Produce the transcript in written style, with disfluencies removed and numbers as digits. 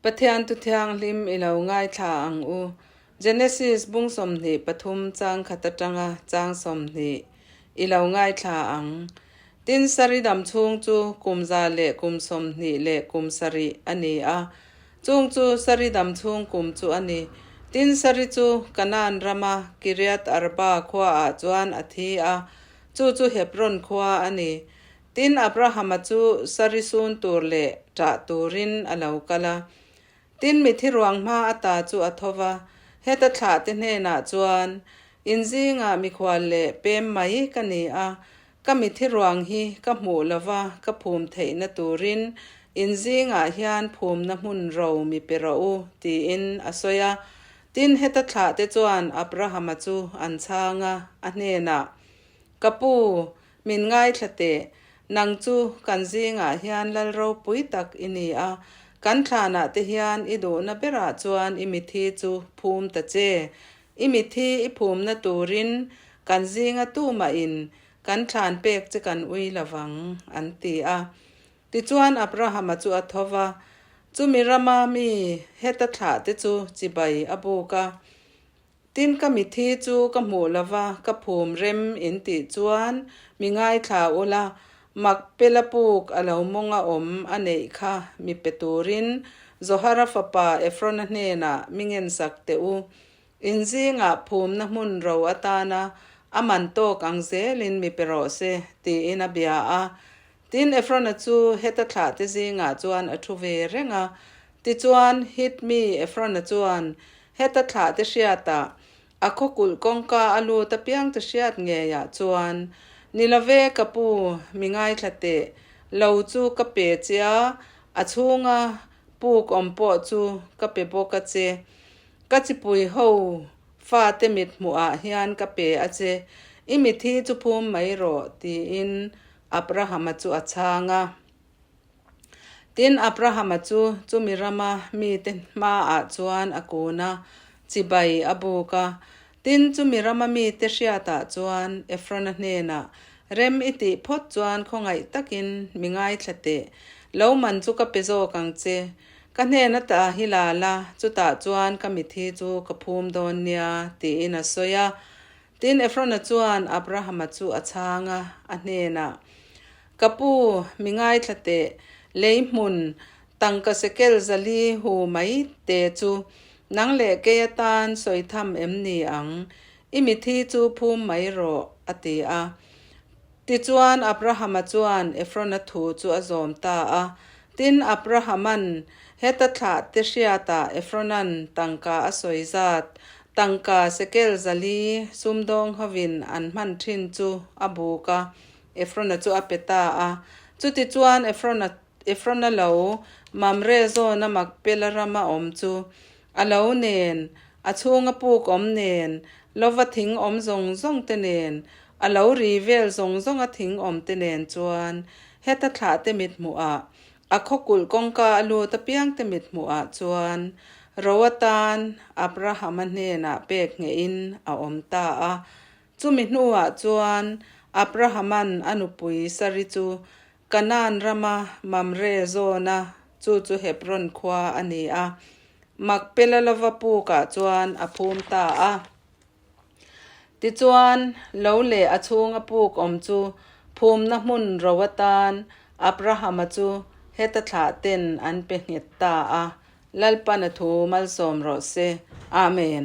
Pathian thu thianghlim i lo ngaithla ang u. Genesis bung 23 chang khat atanga chang 20 i lo ngaithla ang. Tin, Sari dam chhung chu kum za leh kum 20 leh kum sarih a ni a. Chung chu Sari dam chhung kum chu a ni. Tin, Sari chu Kanaan rama Kiriath Arba khuaah chuan a thi a, chu chu Hebron khua a ni. Tin, Abrahama chu sari sun tur leh ṭah turin a lo kal a. Tin, mithi ruang hma ata chu a tho va, heta thlahte hnenah chuan, In zingah mikhual leh pem mai ka ni a, ka mithi ruang hi ka hmuh lova ka phum theihna turin in zingah hian phumna hmun ro mi pe rawh u, tiin a sawi a. Tin, heta thlahte chuan Abrahama chu an chhang a, a hnenah, Ka pu, min ngaithla teh, nang chu kan zingah hian lal ropui tak i ni a, kan thlanah te hian i duhna berah chuan i mithi chu phum ta che. I mithi i phumna turin kan zinga tumahin kan thlan pek che kan ui lovang, an ti a. Tichuan Abrahama chu a tho va, chumi rama mi heta thlah te chu chibai a buk a. Tin ka mithi chu ka hmuh lova ka phum rem in tih chuan mi ngaithla ula, Makpela puk a lo mawnga awm a neih kha mi pe turin Zohara fapa Efrona hnenah mi ngensak teh u. In zingah phumna hmun ro atana a man tawk ang zelin mi pe rawh se, tiin a bia a. Tin Efrona chu heta thlahte zingah chuan a thu ve reng a. Tichuan Hit mi Efrona chuan Heta thlah te hriatah, a khaw kulh kawngka a lut apiang te hriat ngeiah chuan, Ni love ka pu, mi ngaithla teh, lo chu ka pe che a, a chhunga puk awm pawh chu ka pe bawk a che. Ka chipui ho fate mit hmuhah hian ka pe a che, i mithi chu phum mai rawh, tiin Abrahama chu a chhang a. Tin, Abrahama chu chumi rama mite hmaah chuan a kun a, chibai a buk a. Tin, chumi rama mite hriatah chuan Efrona hnenah, Rem i tih phawt chuan khawngaih takin mi ngaithla teh, lo man chu ka pe zawk ang che. Ka hnen ata hi la la, chutah chuan ka mithi chu ka phum dawn nia, tiin a sawi a. Tin, Efrona chuan Abrahama chu a chhang a, a hnenah, Ka pu, mi ngaithla teh, lei hmun, tangka sekel zali hu mai te chu nang leh kei atan sawi tham em ni ang? I mithi chu phum mai rawh, a ti a. Tichuan Abrahama chuan Efrona thu chu a zawm ta a. Tin, Abrahama'n heta thlah te hriatah Efrona'n tangka a sawi zat, tangka sekel zali sumdawng hovin an hman thin chu a buk a. Efrona chu a pe ta a. Chutichuan Efrona, Efrona lo Mamre zawna Makpela rama awm chu a lo nen, a chhunga puk awm nen, lova thing awm zawng zawng te nen, a lo ri vel zawng zawnga thing awm te nen chuan heta thlahte mithmuhah, a khawkulh kawngka a lut apiangte mithmuhah chuan ro atan Abrahama hnenah pek nghehin a awm ta a. Chumi hnuah chuan Abrahama'n a nupui Sari chu Kanaan rama Mamre zawna chu chu Hebron khua a ni a, Makpela lova pukah chuan a phum ta a. Tichuan, lo leh a chhunga puk awm chu phumna hmun ro atan Abrahama chu heta thlah ten an pe nghet ta a. Lalpan a thu malsawm rawh se. Amen.